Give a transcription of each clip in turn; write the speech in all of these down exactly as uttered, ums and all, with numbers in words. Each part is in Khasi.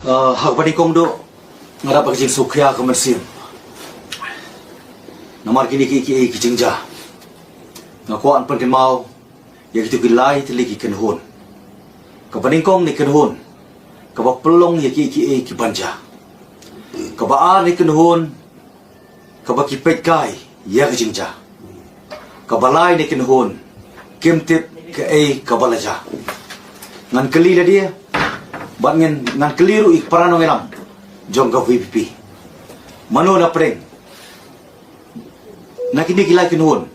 Ah, ha kaba nyngkong, nga dap ka jingsngewkhia ka mynsiem. Namar kine ki, ki, ki jingjia, nga kwah pynkynmaw ïa kito ki lai tylli ki kynhun. Kaba nyngkong ne kynhun kaba pynlong ïa ki, ki, ki ban jia. Kaba ar ne kynhun kaba ki peit kai ïa ka jingjia. Kaba lai ne kynhun kim tip kaei kaba la jia. Ngan kylli lade, bad ngan, ngan kylli ruh ïa ki para nongïalam jong ka VPP. Mano na pdeng na kine ki lai kynhun,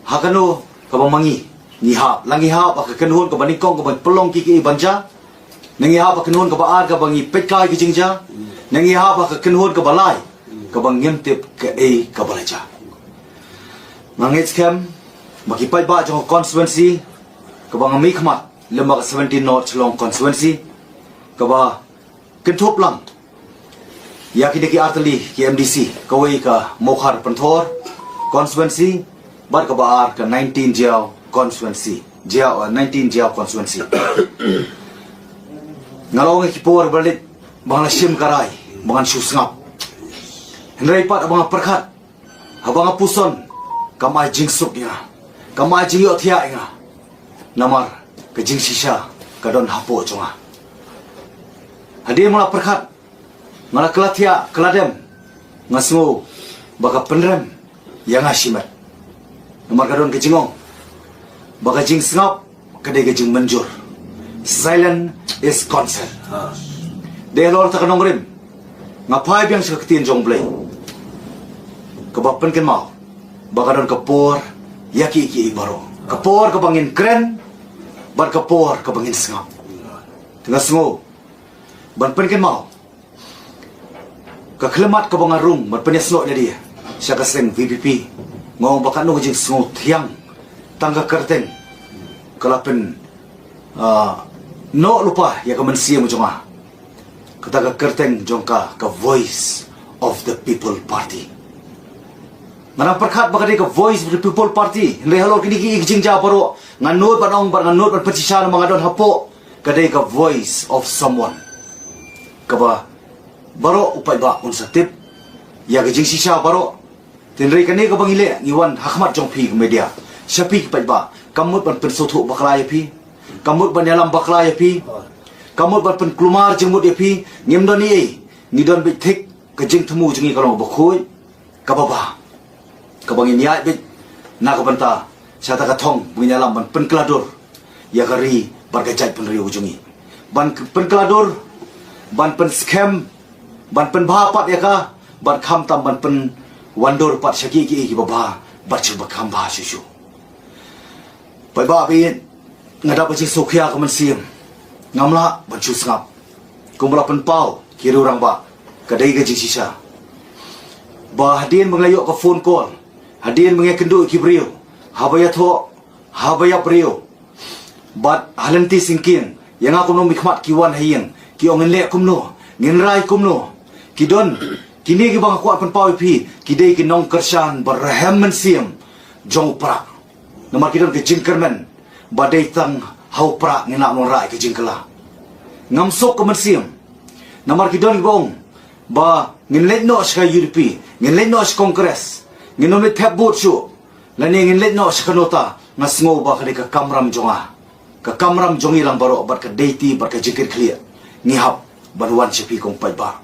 ha kano kaba ma ngi ngi hap? La ngi hap ha ka kynhun kaba nyngkong kaba pynlong ki, ki ban jia? Ne ngi hap ha ka kynhun kaba ar kaba ngi peit kai ki jingjia? Ne ngi hap ha ka kynhun kaba lai kaba ngim tip kaei kaba la jia? Nga ngeit skhem ba ki paidbah jong ka constituency kaba nga mihkhmat, lem bad ka seventeen North Shillong constituency, kaba kynthup lang ïa kine ki artylli ki MDC, kawei ka Mawkhar Pynthor constituency, bad kaba ar ka nineteen Jaïaw constituency. Jaïaw, uh, nineteen Jaïaw constituency. Nga la ong ïa ki por ba la leit ba nga la shim ka rai ba ngan shu sngap. Hynrei pat ba nga pyrkhat, haba nga puson, kam ai jingsuk ïa nga, kam ai jingïohthiah ïa nga. Namar ka jingshisha ka don hapoh jong nga. Hadien ba nga la pyrkhat, nga la kylla thiah, kylla dem, nga sngew ba ka pynrem ïa nga shimet. Namar ka don ka jingong ba ka jingsngap ka dei ka jingmynjur. Silence is consent. Dei halor kata ka nongrim nga phai biang sha ka ktien jong U Blei kaba pynkynmaw ba ka don ka por ïa ki, ki baroh. Ka por kaba ngin kren bad ka por kaba ngin sngap. Te nga sngew ban pynkynmaw ka khyllipmat kaba nga rung ban pynïasnoh ïa lade sha ka seng VPP. Nga ong ba katno ka jingsngewthiang, tang ka kyrteng ka la pyn, ah, noh lypa ïa ka mynsiem jong nga. Kata ka kyrteng jong ka, ka Voice of the People Party. Nga nang pyrkhat ba ka dei ka Voice of the People Party, hynrei halor kine ki jingjia baroh nga nud ban ong bad nga nud ban pynshisha namar nga don hapoh, ka dei ka voice of someone kaba baroh u paidbah un sa tip ïa ka jingshisha baroh. Hynrei kane kaba ngi leh, ngi wan ha khmat jong phi ka media, sha phi ki paidbah, kam mut ban pynsngewthuh bakla ïa phi, kam mut ban ïalam bakla ïa phi, kam mut ban pynkulmar jingmut ïa phi. Ngim don ei ei, ngi don beit thik. Ka jingthmu jong ngi ka long kaba khuid, kaba bha, kaba ngin ïaid beit na ka bynta sha kata ka thong ba ngin ïalam ban pynkylla dur ïa ka ri bad ka jaitbynriew jong ngi. Ban k-, pynkylla dur, ban pynskhem, ban pynbha pat ïa ka, bad khamtam ban pynwandur pat sha ki, ki, kiba bha bad sha kiba kham bha shuh shuh. Paidbah, ba ïeit, nga dap ka jingsngewkhia ka mynsiem. Ngam lah ban shu sngap. Kumba la pynpaw ki riew rangbah, ka dei ka jingshisha. Ba hadien ba nga ïoh ka phone call, hadien ba nga kynduh ïa ki briew, haba ïathoh, haba ïap briew, bad ha lynti syngkien, ïa nga kumno mynkhmat ki wan ha ïing, ki ong ngin leh kumno, ngin rai kumno. Ki don, kine kiba nga kwah pynpaw ïa phi, ki dei ki nongkyrshan ba rhem mynsiem jong u Prah. Namar ki don ka jingkyrmen ba dei tang ha u Prah ngin lah ban wanrah ïa ka jingkylla. Ngam suk ka mynsiem. Namar ki don kiba ong ba ngin leit noh sha ka UDP, ngin leit noh sha Congress, ngin ym leit thep vote shuh, lane ngin leit noh sha ka NOTA. Nga sngew ba ka dei ka kamram jong nga, ka kamram jong ngi lang baroh, bad ka dei ti bad ka jingkitkhlieh ngi hap ban wan sha phi ko paidbah.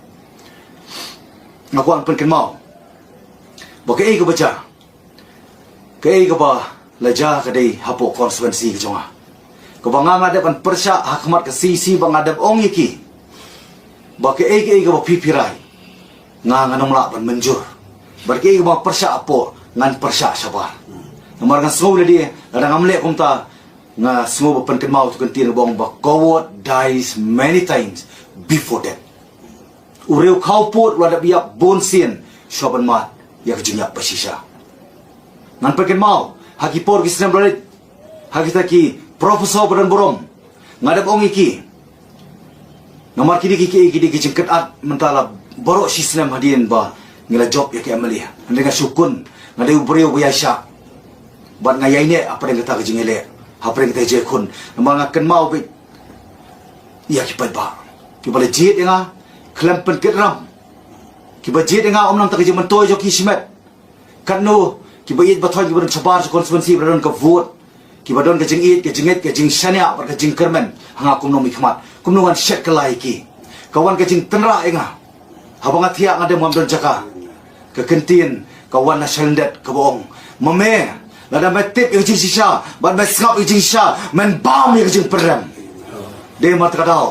Nga kwah pynkynmaw ba kaei kaba jia, kaei kaba la jia ka dei hapoh constituency ka jong nga, kaba nga, nga dep ban pyrshah ha khmat ka CEC, ba nga dep ong ïa ki ba kaei kaei kaba phi phi rai, nga, ngan ym lah ban mynjur. Bad kaei kaba pyrshah hapoh, ngan pyrshah shabar. Namar nga sngew lade, lada ngam leh kumta, nga sngew ba pynkynmaw tu kyntien ba ong ba coward dies many times before death. U riew khawpud u la dep ïap bun sien shuwa ban mad ïa ka jingïap bashisha. Ngan pynkynmaw, ha ki por ki snem ba la leit, ha kita ki professor ba don burom, nga dep ong ïa ki. Namar ki dei ki, ki, ki dei ki jingkynad mynta la baroh shi snem hadien ba ngi la jop ïa ki MLA. Hynrei nga shu khun, nga dei u briew ba ïaishah, bad nga ïaineh hapdeng kata ka jingïaleh, hapdeng kata ka jingkhun. Namar nga kynmaw beit ïa ki paidbah. Kiba la jied ïa nga khlem pynkit ram. Kiba jied ïa nga ym nang tang ka jingmyntoi jong ki shimet. Katno kiba ïeit ba thoh kiba don shabar sha constituency ba don ka vote, kiba don ka jingïeit, ka jingngeit, ka jingshaniah bad ka jingkyrmen ha nga kum u nongmihkhmat. Kumno ngan shet kylla ïa ki? Ka wan ka jingtynrah ïa nga. Haba nga thiah nga dem ngam don jaka. Ka kyntien ka wan na shalyndet kaba ong, ma me, lada me tip ïa ka jingshisha bad me sngap ïa ka jingshisha, men bam ïa ka jingpyrem. Dei namar kata ka daw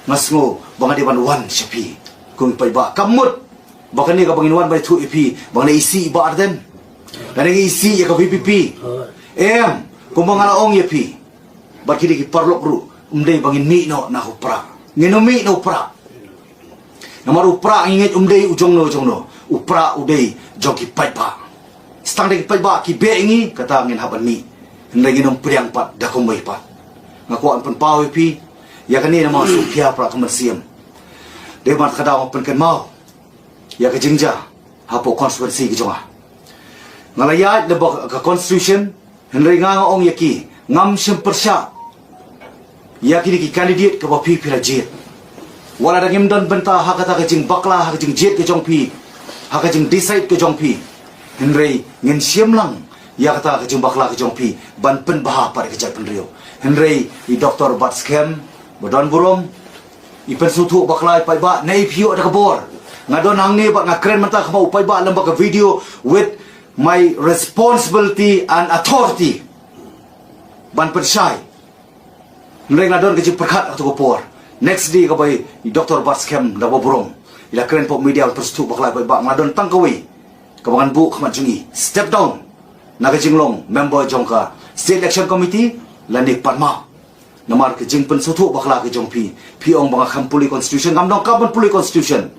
nga sngew ba nga dei ban wan sha phi. Kum i paidbah, kam mut ba kane kaba ngin wan ban ïathuh ïa phi ba ngi la isih ïa i Bah Ardent, lane ngi isih ïa ka VPP. Em, kumba nga la ong ïa phi, bad ki dei ki paralok ruh, ym dei ba ngin mih noh na u Prah. Ngin ym mih na u Prah. Namar u Prah ngi ngeit um dei u jongno jongno. U Prah u dei jong ki paidbah. Tang da ki paidbah ki beh ïa ngi, kata ngin hap ban mih. Hynrei ngin ym pdiang pat da kumwei pat. Nga kwah ban pynpaw ïa phi ïa kane namar shu pia Prah ka mynsiem. Dei namar kata nga pynkynmaw ïa ka jingjia hapoh constituency ka jong nga. Nga la ïaid lyngba ka constitution, hynrei nga nga ong ïa ki, ngam shym pyrshah ïa kine ki candidate kiba phi phi la jied. Wat la da ngim don bynta ha kata ka jingbakla, ha ka jingjied ka jong phi, ha ka jingdecide ka jong phi, hynrei ngin shim lang ïa kata ka jingbakla ka jong phi ban pynbha pat ïa ka jaitbynriew. Hynrei i Doktor Batskhem ba don burom, i pynsngewthuh bakla ïa i paidbah, ne i phi ïoh da ka bor. Nga don hangne bad nga kren mynta kum u paidbah lyngba ka video with my responsibility and authority ban pynshai. Hynrei nga don ka jingpyrkhat ha katu ka por. Next day kaba i Doktor Batskhem da ba burom, i la kren hapoh media ban pynsngewthuh bakla ïa i paidbah, nga don tang kawei kaba ngan buh khmat jong i, step down na ka jinglong member jong ka State Election Committee lane pan map. Namar ka jingpynsngewthuh bakla ka jong phi, phi ong ba nga khlem pule constitution. Ngam donkam ban pule constitution.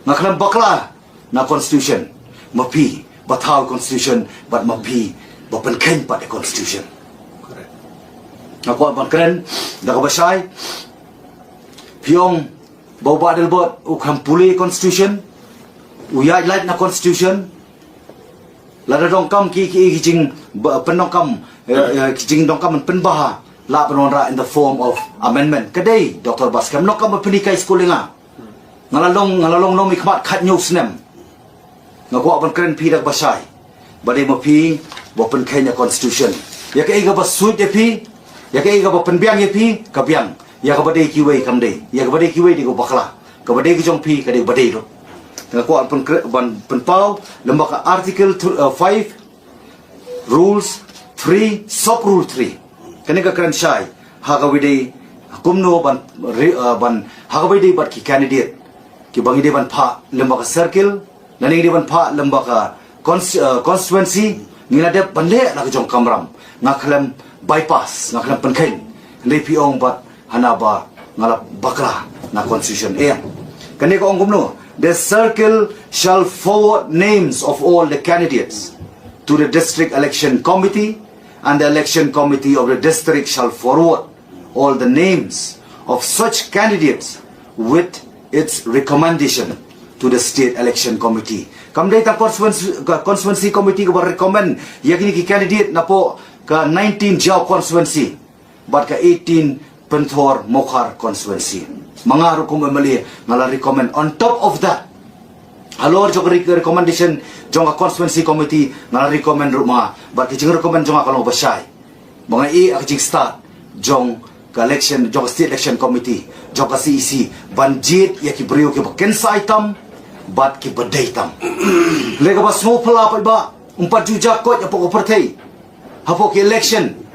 Nga khlem bakla na constitution. Ma phi ba thaw constitution bad ma phi ba pynkheiñ pat ïa constitution. Nga kwah ban kren da kaba shai. Phi ong ba u Bah Adelbert u khlem pule constitution, u ïaid lait na constitution. Lada donkam ki, ki, ki jing ba, pyndonkam, eh, eh, ki jingdonkam ban pynbha, lah ban wanrah in the form of amendment. Ka dei, Doktor Batskhem, donkam ban pynhikai skul ïa nga. Nga la long, nga la long nongmihkhmat khathynñiew snem. Nga kwah ban kren phi da kaba shai. Ba dei ma phi ba pynkheiñ ïa constitution. Ïa kaei kaba suit ïa phi, ïa kaei kaba pynbiang ïa phi, ka biang. Ïa kaba dei kiwei kam dei. Ïa kaba dei kiwei dei ka bakla. Kaba dei ka jong phi ka dei kaba dei ruh. Nga kwah ban pynkre-, ban pynpaw lyngba ka Article th-, uh, five, Rules three, Sub Rule three. Kane ka kren shai ha kaba dei kumno ban re-, uh, ban ha kaba dei bad ki candidate kiba ngi dei ban phah lyngba ka circle, lane ngi dei ban phah lyngba ka cons-, uh, constituency. Ngi la dep ban leh la ka jong kamram. Nga khlem bypass, nga khlem pynkheiñ. Hynrei phi ong bad hana ba nga la bakla na constitution. Em, kane ka ong kumno? The circle shall forward names of all the candidates to the district election committee, and the election committee of the district shall forward all the names of such candidates with its recommendation to the state election committee. Kam dei tang constituency, constituency committee kaba recommend ïa kine ki candidate napoh ka nineteen Jaïaw constituency bad ka eighteen Pynthorumkhrah constituency. Ma nga ruh kum MLA nga la recommend. On top of that, halor jong ka re-, recommendation jong ka constituency committee, nga la recommend ruh ma nga. Bad ka jingrecommend jong nga ka long ba shai. Ba nga ïeh ha ka jingstad jong ka election, jong ka state election committee, jong ka CEC, ban jied ïa ki briew kiba kynsai tam bad kiba dei tam. Lei kaba sngewphylla pat ba um pat ju ja koit hapoh ka pyrthei, hapoh ki election.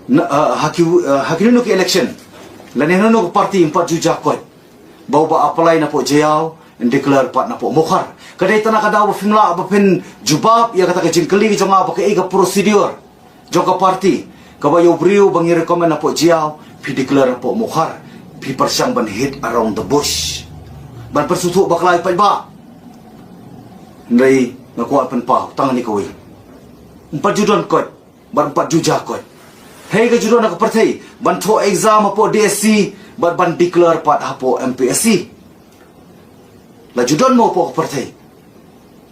Na, uh, ha ki, uh, ha ki nunu ki election, lane nunu ki party, um pat ju ja koit ba uba apply napoh Jaïaw un declare pat napoh Mawkhar. Ka dei tang na ka daw ba phim lah ba phin jubab ïa kata ka jingkylli ka jong nga ba kaei ka procedure jong ka party kaba ïa u briew ba ngi recommend napoh Jaïaw phi declare napoh Mawkhar, phi pyrshang ban hit around the bush, ban pynsngewthuh bakla ïa i paidbah. Hynrei nga kwah pynpaw tang kane kawei. Um pat ju don koit bad um pat ju ja koit. Hei ka ju don ha ka pyrthei ban thoh exam hapoh DSC bad ban declare pat hapoh MPSC. La ju don mo hapoh ka pyrthei?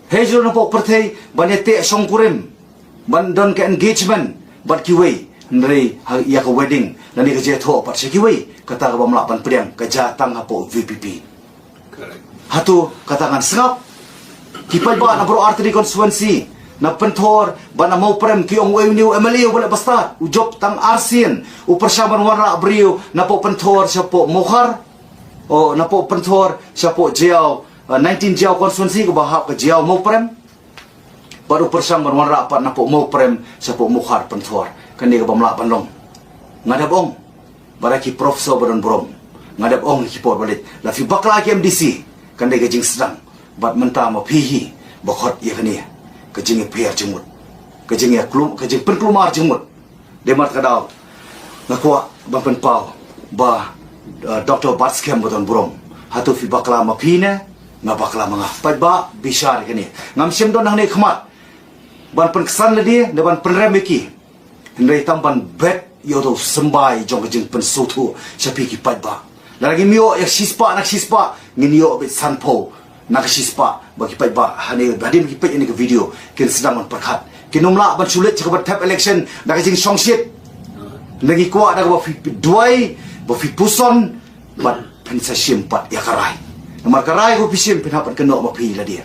Hei ju don hapoh ka pyrthei ban ïateh shongkurim, ban don ka engagement bad kiwei, hynrei ha ïa ka wedding Lane ka jia thoh pat sha kiwei, kata ka bym lah ban pdiang, ka jia tang hapoh V P P. Hato kata ngan sngap? Ki paidbah na baroh artylli constituency, na Pynthor bad na Mawprem, ki ong uei une u M L A uba leh bastad, u jop tang arsien, u pyrshang ban wanrah briew napoh Pynthor shapoh Mawkhar, o napoh Pynthor shapoh Jaïaw, uh, nineteen Jaïaw constituency kaba hap ka Jaïaw Mawprem. Bad u pyrshang ban wanrah pat napoh Mawprem shapoh Mawkhar Pynthor. Kane ka bym lah ban long. Nga dep ong, bad ki professor ba don burom, nga dep ong ki por ba leit, la phi bakla ki M D C, kan dei ka jingsdang. Bad mynta ma phi hi ba khot ïa kane ka jingïapher jingmut, ka jingïaklum, ka jingpynkulmar jingmut. Dei namar kata ka daw nga kwah ban pynpaw ba, uh, Doctor Batskhem ba don burom, hato phi bakla ma phi ne nga bakla ma nga? Paidbah, bishar ïa kane. Ngam shym don hangne khmat ban pynksan lade ne ban pynrem ïa ki. Hynrei tang ban bet ïa uto u symbai jong ka jingpynsngewthuh sha phi ki paidbah. Lada ngim ïoh ïa ka shispah na ka shispah, ngin ïoh beit sanphew na ka shispah. Ba ki paidbah hangne, hadien ba ki peit ïa kane ka video, kin sdang ban pyrkhat. Kin ym lah ban shu leit sha kaba thep election da ka jingshongshit. Hynrei ngi kwah da kaba phi duwai, ba phi puson, bad phin sa shim pat ïa ka rai. Namar ka rai kaba phi shim, phin hap ban kynnoh ma phi lade.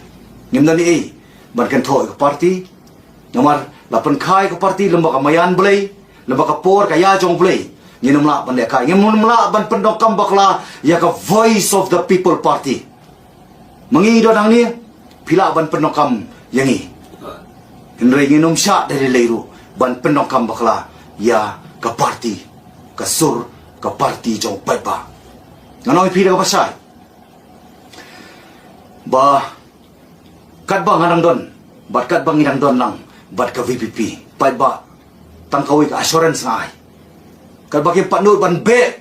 Ngim don ei ban kynthoh ïa ka party. Namar la pynkha ïa ka party lem bad ka maïan Blei, lem bad ka por ka ïa jong Blei. Ngin ym lah ban lehkai, ngin ym lah ban pyndonkam bakla ïa ka Voice of the People Party. Ma ngi don hangne, phi lah ban pyndonkam ïa ngi. Hynrei ngin ym shah da lei lei ruh ban pyndonkam bakla ïa ka party, ka sur ka party jong u paidbah. Ngan ong ïa phi da kaba shai ba katba nga dang don bad katba ngi dang don lang bad ka V P P, paidbah, tang kawei ka assurance nga ai. Katba kim pat nud ban beh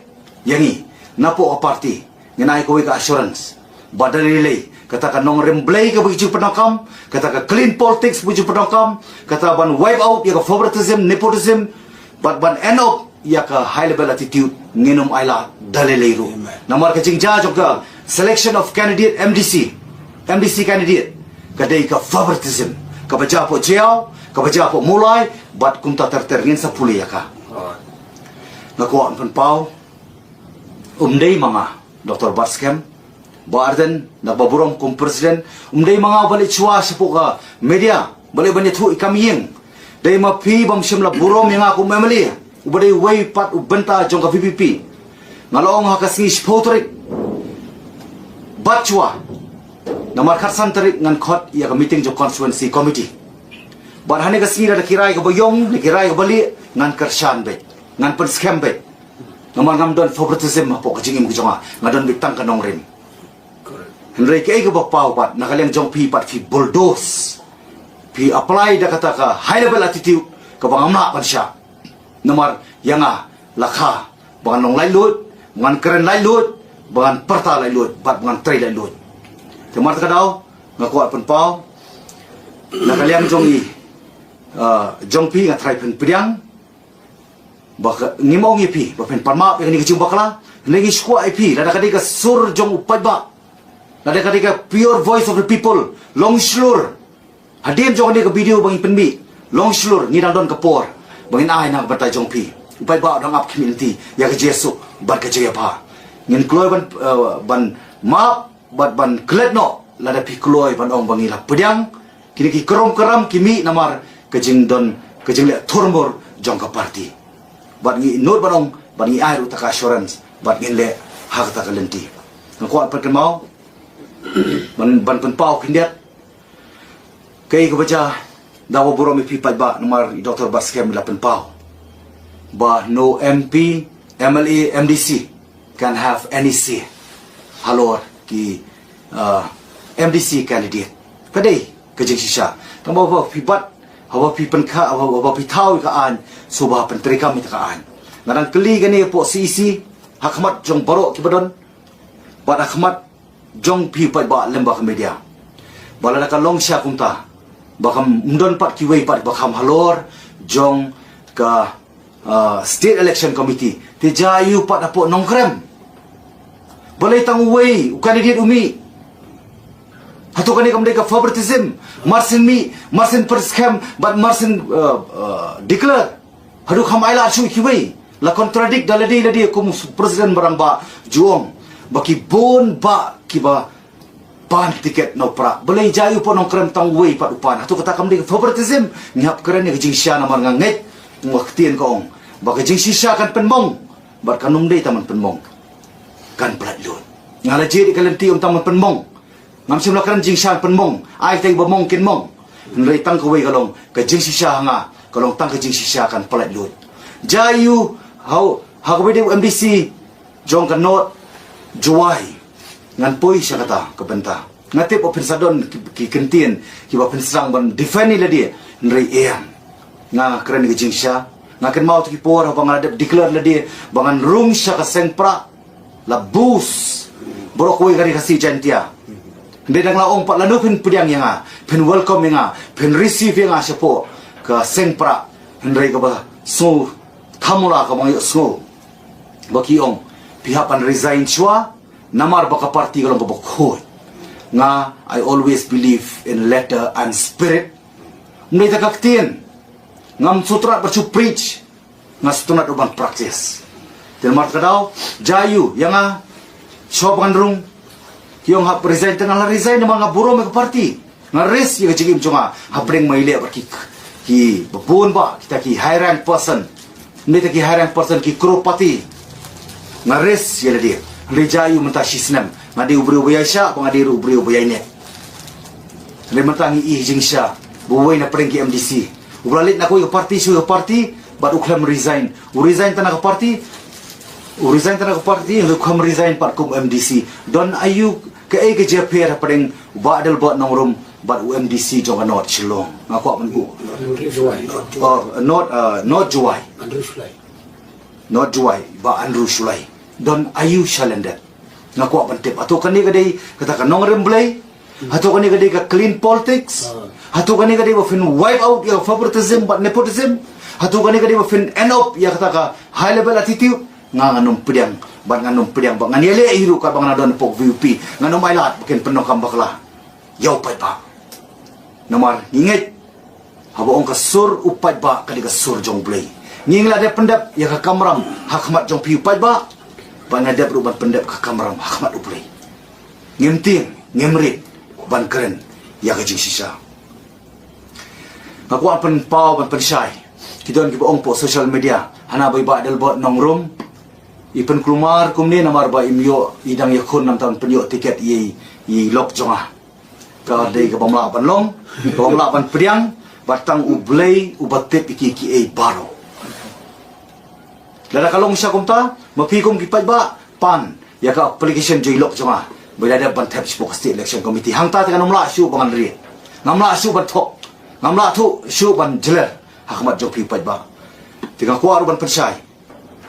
ïa ngi napoh ka party, ngin ai kawei ka assurance ba da lei lei kata ka nongrim Blei kaba ngi ju pyndonkam, kata ka clean politics ba ngi ju pyndonkam, kata ban wipe out ïa ka favoritism, nepotism, bad ban end up ïa ka high level attitude, ngin ym ailad da lei lei ruh. Namar ka jingjia jong ka selection of candidate M D C, M D C candidate, ka dei ka favoritism kaba jia hapoh Jaïaw, kaba jia hapoh Mawlai, bad kumta ter ter, ngin sa pule ïa ka. Nga kwah ban pynpaw, um dei ma nga, Doctor Batskhem, Bah Ardent, na ba burom kum president, um dei ma nga uba leit shuwa shapoh ka media, ba leit ban ïathuh ïa ka kam ïing. Dei ma phi bym shym la burom ïa nga kum M L A, uba dei uwei pat u bynta jong ka V P P. Nga la ong ha ka sngi shiphew tarik bad shuwa, namar khatsan tarik ngan khot ïa ka meeting jong constituency committee. Bad hane ka sngi lada ki rai kaba ïong, lada ki rai kaba lieh, ngan kyrshan beit, ngan pynskhem beit. Namar ngam don favoritism hapoh ka jingim ka jong nga, nga don beit tang ka nongrim. Hynrei kaei kaba paw pat, na ka liang jong phi pat phi bulldoze. Phi apply da kata ka high level attitude kaba ngam lah ban shah. Namar ïa nga la kha ba ngan long laitluid, ba ngan kren laitluid, ba ngan pyrta laitluid, bad ba ngan trei laitluid. Te namar kata ka daw nga kwah pynpaw, na ka liang jong i, ah, jong phi nga tharai phin pdiang. Ba ka, ngim ong ïa phi ba phin pan map ïa kane ka jingbakla. Hynrei ngi shu kwah ïa phi, lada ka dei ka sur jong u paidbah, lada ka dei ka pure voice of the people, long shlur. Hadien jong kane ka video ba ngi pynmih, long shlur, ngi dang don ka por ba ngin ai na ka bynta jong phi. U paidbah u dang ap khmih lynti ïa ka jingsuk bad ka jingïabha. Ngin kloi ban, eh, ban map bad ban klet noh lada phi kloi ban ong ba ngi la pdiang. Kine ki krom kram ki mih namar ka jingdon, ka jingleh thurmur jong ka party. Bad ngi nud ban ong, bad ngi ai ruh kata ka assurance, bad ngin leh ha kata ka lynti. Nga kwah pat kynmaw ban, ban pynpaw khyndiat. Kaei kaba jia, da ba burom ïa phi paidbah, namar i Doctor Batskhem i la pynpaw ba no M P, M L A, M D C can have any say halor ki, uh, M D C candidate. Ka dei ka jingshisha. Tang ba haba phi bat, haba phi pynkha, haba, haba phi thaw ïa ka aiñ, sngewbha pyntreikam ïa ka aiñ. Nga dang kylli kane hapoh C E C, ha khmat jong baroh kiba don, bad ha khmat jong phi paidbah lem bad ka media. Ba lada ka long shisha kumta, ba kam don pat kiwei pat ba kham halor jong ka, ah, State Election Committee, te jia ïa u pat hapoh Nongkrem. Balei tang uwei u candidate u mih? Hato kane kam dei ka favoritism? Mar syn mih, mar syn pynskhem, bad mar syn, ah, ah, declare. Haduh kham ailad shuh ïa kiwei. La contradict da lade lade kum u president ba rangbah ju ong ba ki bun bah kiba pan tiket na u Prah. Balei jia ïa u Nongkrem tang uwei pat u pan? Hato kata kam dei ka favoritism? Ngi hap kren ïa ka jingshisha namar nga ngeit, nga ktien ka ong ba ka jingshisha kan pynmong bad kan ym dei tang ban pynmong, kan pyllait lut. Nga la jied ïa ka lynti ym tang ban pynmong. Ngam shym la kren jingshisha pynmong, ai tang ba mong kin mong. Hynrei tang kawei ka long ka jingshisha ha nga, ka long tang ka jingshisha kan pyllait lut. Jia ïa u ha, ha kawei de u M D C jong ka North Jowai. Ngan poi sha kata ka bynta. Nga tip ba phin sa don ki, ki kyntien kiba phin sdang ban defend ïa lade, hynrei em. Nga kren ka jingshisha. Nga kynmaw tu ki por haba nga la dep declare lade ba ngan rung sha ka seng Prah. La bus. Baroh kawei ka Ri Khasi Jaintia. Hynrei dang la ong pat lano phin pdiang ïa nga, phin welcome ïa nga, phin receive ïa nga shapoh ka seng Prah. Hynrei kaba sngew thamula kaba nga ïohsngew ba ki ong phi hap ban resign shuwa, namar ba ka party ka long kaba khuid. Nga, I always believe in letter and spirit. Ym dei tang ka ktien. Ngam sngewtynnat ban shu preach. Nga sngewtynnat ruh ban practice. Te namar kata ka daw, jia ïa u, ïa nga, shuwa ba ngan rung, ki ong hap resign, te nga la resign namar nga burom ïa ka party. Nga risk ïa ka jingim jong nga hapdeng ba ngi leh bad ki, kiba bun bah, kita ki high rank person. Ym dei tang ki high rank person, ki crorepati. Nga risk ïa lade. Hynrei jia ïa u mynta shi snem. Nga dei u briew ba ïaishah, ba nga dei ruh u briew ba ïaineh. Hynrei mynta ngi ïohi jingshisha ba uwei na pdeng ki M D C uba la leit na kawei ka party sha kawei ka party bad u khlem resign. U resign tang na ka party, u resign tang na ka party, hynrei u khlem resign pat kum M D C. Don aiu, kaei ka jingïapher hapdeng u Bah Adelbert Nongrum bad u M D C jong ka North Shillong? Nga kwah ban buh. North Jowai. Oh, North, uh, North Jowai. Andrew Shullai. North Jowai, Bah Andrew Shullai. Don aiu shalyndet? Nga kwah ban tip. Hato kane ka dei kata ka nongrim Blei? Hato kane ka dei ka clean politics? Ah. Hato kane ka dei ba phin wipe out ïa ka favoritism bad nepotism? Hato kane ka dei ba phin end up ïa kata ka high level attitude? Nga ngan ym pdiang, bad ngan ym pdiang, bad ngan ïaleh hi ruh katba nga la don hapoh V P. Ngan ym ailad ba kin pyndonkam bakla ïa u paidbah. Namar ngi ngeit, haba ong ka sur u paidbah ka dei ka sur jong U Blei. Ngi la dep pyndep ïa ka kamram ha khmat jong phi u paidbah, bad ngi la dep ruh ban pyndep ka kamram ha khmat U Blei. Ngim tieng, ngim rit ban kren ïa ka jingshisha. Nga kwah pynpaw ban pynshai. Ki don kiba ong hapoh social media, hana ba i Bah Adelbert Nongrum i pynkulmar kumne namar ba im ïoh, i dang ïakhun, namar ban pynïoh tiket ïa i, i lok jong nga. Ka dei kaba ym lah ban long, kaba ym lah ban pdiang, bad tang U Blei uba tip ïa ki, kiei baroh. Lada ka long shisha kumta, ma phi kum ki paidbah, pan ïa ka application jong i lok jong nga ba i la dep ban thep shapoh ka State Election Committee. Hangta te ngan ym lah shuh ba ngan rit. Ngam lah shuh ban thok. Ngam lah thuh shuh ban jler ha khmat jong phi paidbah. Te nga kwah ruh ban pynshai.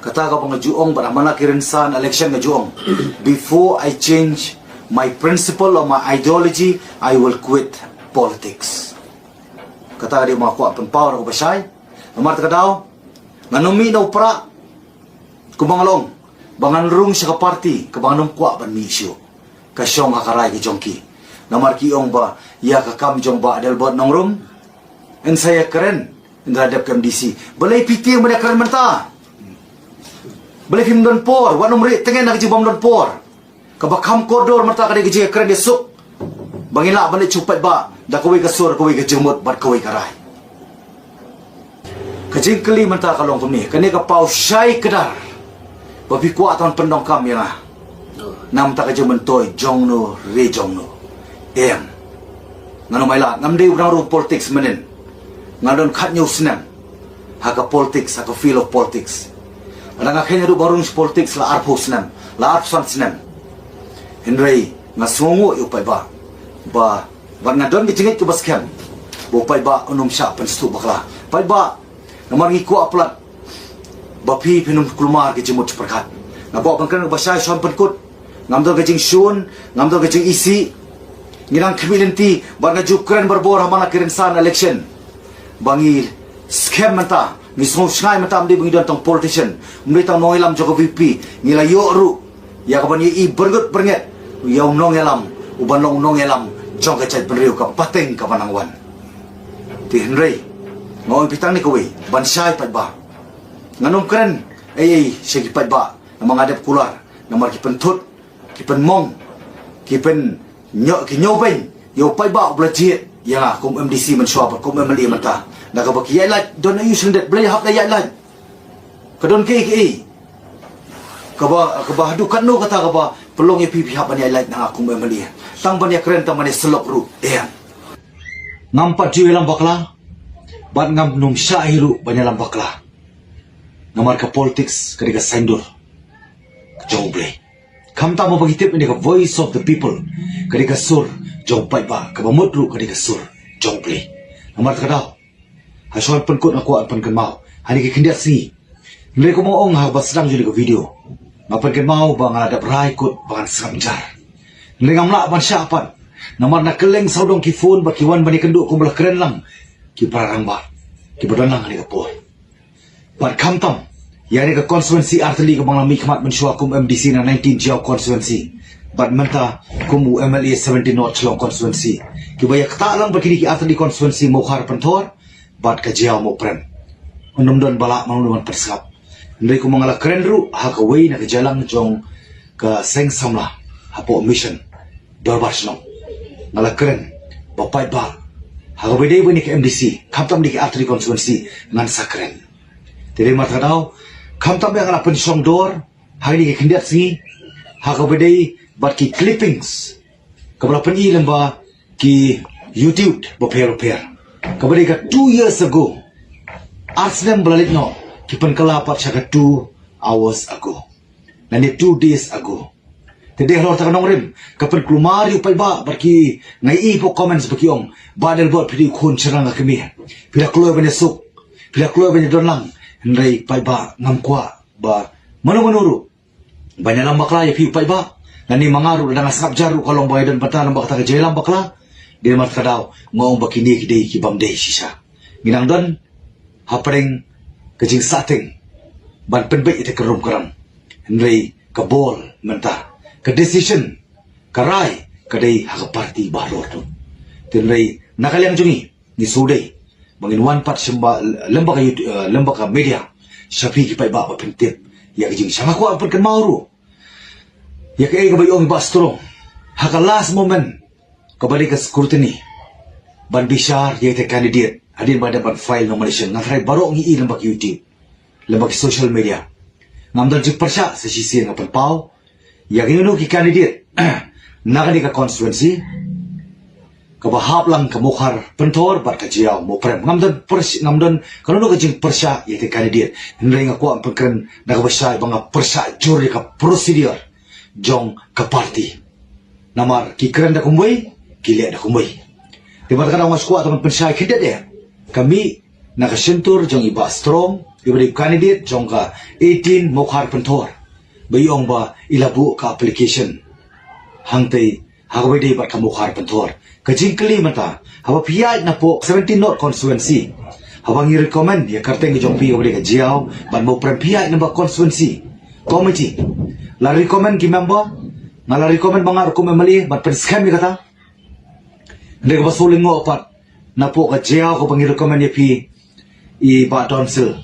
Kata kaba nga ju ong bad ha man la ki rynsan election nga ju ong, before I change my principle or my ideology, I will quit politics. Kata ka dei ba nga kwah pynpaw da kaba shai. Namar kata ka daw, ngan ym mih na u Prah kumba nga la ong ba ngan rung sha ka party kaba ngan ym kwah ban mih shuh. Ka shong ha ka rai ka jong ki. Namar ki ong ba ïa ka kam jong Bah Adelbert Nongrum, yn sa ïakren ynda la dep ka M D C. Balei phi tieng ban ïakren mynta? Balei phim don por? Wat nym rieh tngen na ka jingbym don por. Kaba kham kordor mynta ka dei ka jingïakren ïasuk ba ngin lah ban leit sha u paidbah da kawei ka sur, kawei ka jingmut bad kawei ka rai. Ka jingkylli mynta ka long kumne, kane ka paw shai kdar ba phi kwah tang pyndonkam ïa nga na bynta ka jingmyntoi jong no re jong no. Em. Ngan ym ailad, ngam dei u nongrung politics mynnin. Nga don khatñiew snem ha ka politics, ha ka field of politics. Lada nga kheiñ haduh ban rung sha politics la arphew snem, la arphew san snem. Hynrei nga sngewnguh ïa u paidbah ba, bad nga don ka jingngeit kaba skhem ba u paidbah un ym shah pynsngewthuh bakla. Paidbah, namar ngi kwah palat ba phi phin ym kulmar ka jingmut jingpyrkhat. Nga kwah ban kren kaba shai shuwa ban pynkut. Ngam don ka jingshun, ngam don ka jingisih. Ngi dang khmih lynti bad nga ju kren barabor ha man la ki rynsan election ba ngi skhem mynta, ngi sngew shngaiñ mynta, ym dei ba ngi don tang politician, ym dei tang nongïalam jong ka V P. Ngi la ïoh ruh ïa kaban ïohi byrngut byrnget ïa u nongïalam uban long u nongïalam jong ka jaitbynriew, ka pateng kaba nang wan. Te hynrei nga ong ïa phi tang ne kawei ban shai paidbah. Ngan ym kren Ei ei sha ki paidbah namar nga dep kular namar ki pynthut, ki pynmong, ki pyn nyo ki nyo beng ïa u paidbah u bla jied ïa nga kum MDC mynshuwa bad kum MLA mynta. Na kaba ki ïaid lait don aïu shen det blei hap da ïaid lait. Ka don kaei kaei kaba kaba haduh katno kata kaba pynlong ïa phi phi hap ban ïaid lait na nga kum MLA. Tang ban ïa kren tang ban ïa selok ruh em. Ngam pat ju ïalam bakla bad ngam num shah hi ruh ban ïalam bakla. Namar ka politics ka dei ka saindur ka jong U Blei. Khamtam ba ki tip ïa ka voice of the people ka dei ka sur jong u paidbah, kaba mut ruh ka dei ka sur jong U Blei. Namar kata ka daw ha shuwa pynkut nga kwah pynkynmaw ha kine ki khyndiat sngi. Hynrei kumba ong ha ba sdang jong ka video, nga pynkynmaw ba nga la dep rai kut ba ngan sngap jar. Hynrei ngam lah ban shah pat namar na kylleng sawdong ki phone ba ki wan ban ïakynduh kumba la kren lang ki para rangbah kiba don lang ha kane ka por. Bad khamtam ïa kane ka constituency artylli kaba nga la mihkhmat mynshuwa kum MDC na nineteen Jaïaw constituency bad mynta kum u MLA seventeen North Shillong constituency, kiba ïa ktah lang bad kine ki artylli constituency Mawkhar Pynthor bad ka Jaïaw Mawprem. Ym don ba lah, ym don ban pynsngap. Hynrei kumba nga la kren ruh ha kawei na ka jingïalang jong ka seng samla hapoh Mission Dorbar Shnong, nga la kren ba paidbah, ha kaba dei ba ïa kane ka MDC khamtam ïa kine ki artylli constituency ngan sa kren. Te dei namar kata ka daw khamtam ba nga la pynshong dor ha kine ki khyndiat sngi ha kaba dei bad ki clippings kaba la pyni lyngba ki YouTube bapher bapher, kaba dei ka two years ago. Ar snem ba la leit noh ki pynkylla pat sha ka two hours ago lane two days ago. Te dei halor kata ka nongrim ka pynkulmar ïa u paidbah bad ki, nga ïohi hapoh comments ba ki ong, "Bah Adelbert, phi dei u khun shynrang ka kmie, phi la kloi ban ïasuk, phi la kloi ban ïadon lang." Hynrei paidbah, ngam kwah ba mano mano ruh ban ïalam bakla ïa phi u paidbah. Lane ma nga ruh lada nga sngap jar ruh ka long ba nga don bynta namar kata ka jingïalam bakla. Dei namar kata ka daw nga ong ba kine ki dei ki bym dei shisha. Ngi nang don hapdeng ka jingsahteng ban pynbeit ïa kata ka rum ka ram. Hynrei ka bor mynta, ka decision, ka rai ka dei ha ka party baroh tu. Te hynrei na ka liang jong ngi, ngi shu dei ba ngin wan pat sha ba lem bad ka YouTube, eh, lem bad ka media, sha phi ki paidbah ba phin tip ïa ka jing. Sha nga kwah pynkynmaw ruh ïa kaei kaba ong i Bah Strong ha ka last moment kaba dei ka scrutiny ban bishar ïa ita i candidate hadien ba dep ban file nomination. Nga tharai baroh ngi i lem bad ka YouTube, lem bad ka social media. Ngam don jingpyrshah, sa shisien nga pynpaw ïa kino kino ki candidate na kane ka constituency kaba hap lang ka Mawkhar Pynthor bad ka Jaïaw Mawprem. Ngam don pyrsh-, ngam don kano kano ka jingpyrshah ïa ita i candidate. Hynrei nga kwah pynkren da kaba shai ba nga pyrshah jur ïa ka procedure jong ka party. Namar ki kren da kumwei, ki leh da kumwei. Te bad kata nga shu kwah tang ban pynshai khyndiat eh, ka mih na ka shyntur jong i Bah Strong, iba dei candidate jong ka eighteen Mawkhar Pynthor, ba i ong ba i la buh ka application hangtei ha kaba dei bad ka Mawkhar Pynthor. Ka jingkylli mynta, haba phi ïaid napoh seventeen North constituency, haba ngi recommend ïa ka kyrteng ka jong phi kaba dei ka Jaïaw bad Mawprem, phi ïaid na ba constituency committee, la recommend ki member, nga la recommend ba nga ruh kum MLA ban pynskhem ïa kata. Hynrei kaba shu lyngngoh pat, napoh ka Jaïaw kaba ngi recommend ïa phi, i Bah Donsil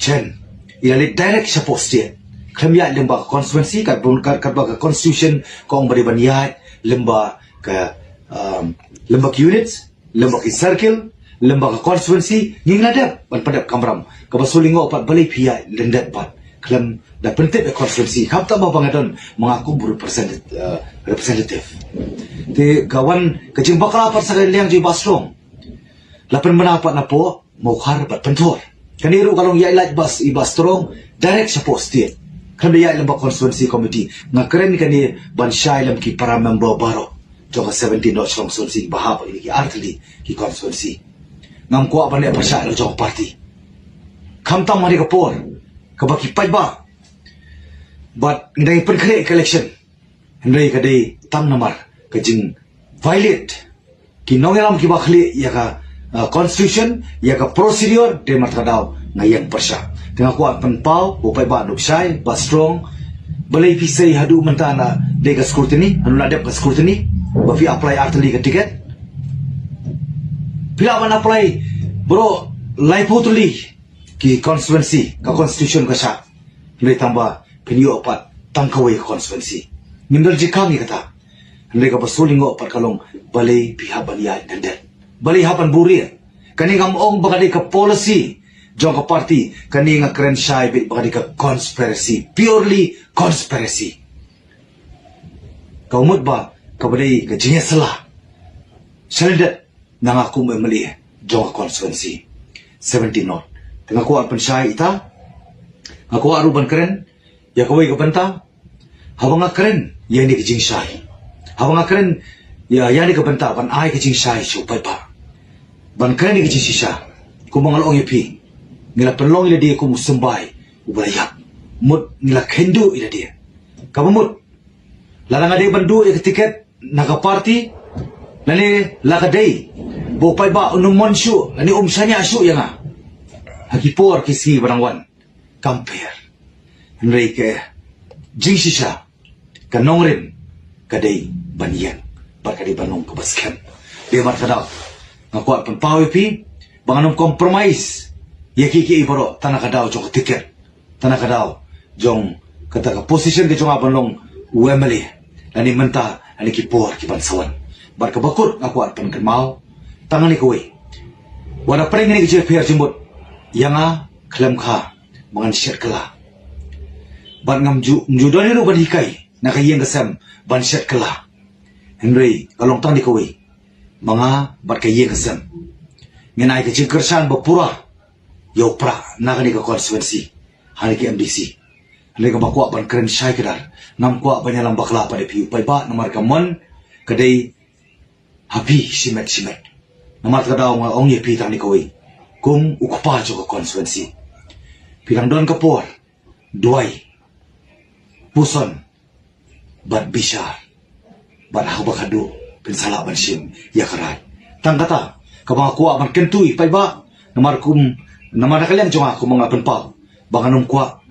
Chen, i la leit direct shapoh state, khlem ïaid lem bad ka constituency, kat bun, kat, kat ba ka constitution ka ong ba dei ban ïaid lem bad ka, um, lem bad ki units, lem bad ki circle, lem bad ka constituency. Ngi la dep ban pyndep kamram. Kaba shu lyngngoh pat, balei phi ïaid lyndet pat khlem da pyntip ïa ka constituency? Khamtam ba nga don ma nga kum representative, uh, representative. Te ka wan ka jingbakla pat sha ka liang jong i Bah Strong, la pynbna pat napoh Mawkhar bad Pynthor. Kane ruh ka long ïaid lait bad i Bah Strong direct shapoh state, khlem da ïaid lem bad constituency committee. Nga kren kane ban shai lem ki para member baroh jong ka seventeen North Shillong constituency ba hap ïa ki artylli ki constituency. Ngam kwah ban leh pyrshah ïa la ka jong ka party. Khamtam ha kane ka por kaba ki paidbah bad ngi dang pynkhreh ïa ka election, hynrei ka dei tang namar ka jing violate ki nongïalam kiba khlieh ïa ka, uh, constitution, ïa ka procedure. Te namar kata ka daw nga ïeng pyrshah. Te nga kwah pynpaw ba u paidbah un shai, Bah Strong, balei phi sei haduh mynta na dei ka scrutiny, hanu na dep ka scrutiny, ba phi apply artylli ka ticket? Phi lah ban apply baroh laiphew tylli ki constituency, ka constitution ka shah. Hynrei tang ba phin ïoh pat tang kawei ka constituency. Ngim don jingkhang ïa kata. Hynrei kaba shu lyngngoh pat ka long balei phi hap ban ïaid dang dang. Balei hap ban buhrieh. Kane ngam ong ba ka dei ka policy jong ka party, kane nga kren shai beit ba ka dei ka conspiracy, purely conspiracy. Ka mut ba kaba dei ka jingïasylla shalyndet na nga kum M L A jong ka constituency seventeen North. Te nga kwah pynshai ita, nga kwah ruh ban kren ïa kawei ka bynta. Haba nga kren ïa kane ka jingshai, haba nga kren ïa, ïa kane ka bynta ban ai ka jingshai sha u paidbah, ban kren ïa ka jingshisha, kumba nga la ong ïa phi, ngi la pynlong ïa lade kum u symbai uba la ïap. Mut ngi la kynduh ïa lade. Kaba mut, lada nga dei ban duh ïa ka tiket na ka party, lane la ka dei ba u paidbah un ym mon shuh lane um shaniah shuh ïa nga ha ki por ki sngi ba dang wan, kam pher. Hynrei ka jingshisha, ka nongrim ka dei ban ïeng bad ka dei ban long kaba skhem. Dei namar kata nga kwah pynpaw ïa phi ba ngan ym compromise ïa kiei kiei baroh tang na ka daw jong ka tiket, tang na ka daw jong kata ka position ka jong nga ban long u M L A lane mynta lane ki por ki ban sa wan. Bad kaba kut nga kwah pynkynmaw tang kane kawei. Wat la pyrshah kane ka jingpher jingmut ïa nga, khlem kha ba ngan shet kylla. Bad ngam ju, ngam ju don ruh ban hikai na ka ïing ka sem ban shet kylla. Hynrei ka long tang kane kawei, ba nga bad ka ïing ka sem ngin ai ka jingkyrshan ba pura ïa u prah na kane ka constituency ha kane ka M D C. Hynrei kaba kwah ban kren shai kdar, ngam kwah ban ïalam bakla pat ïa phi u paidbah namar ka mon ka dei ha phi shimet shimet. Namar kata nga ong ïa phi tang kane kawei, kum u kpa jong ka constituency, phi dang don ka por duwai, puson bad bishar bad ha kaba khatduh phin sa lah ban shim ïa ka rai. Tang kata kaba nga kwah ban kyntu ïa u paidbah, namar kum, namar na ka liang jong nga kumba nga la pynpaw ba ngan ym kwah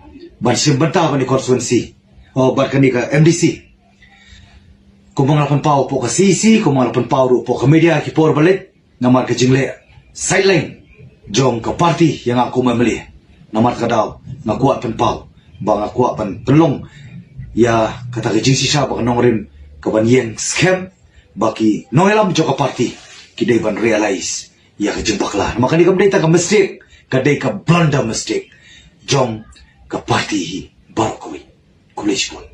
ban shim bynta ban ïa constituency, oh, bad kane ka M D C. Kumba nga la pynpaw hapoh ka C E C, kumba nga la pynpaw ruh hapoh ka media ki por ba leit, namar ka jingleh sideline jong ka party ïa nga kum M L A. Namar kata ka daw nga kwah pynpaw ba nga kwah ban pynlong ïa kata ka jingshisha ba ka nongrim ka ban ïeng skhem, ba ki nongïalam jong ka party ki dei ban realize ïa ka jingbakla. Namar kane kam dei tang ka mistake, ka dei ka blunder mistake jong ka party hi baroh kawei. Khublei shibun.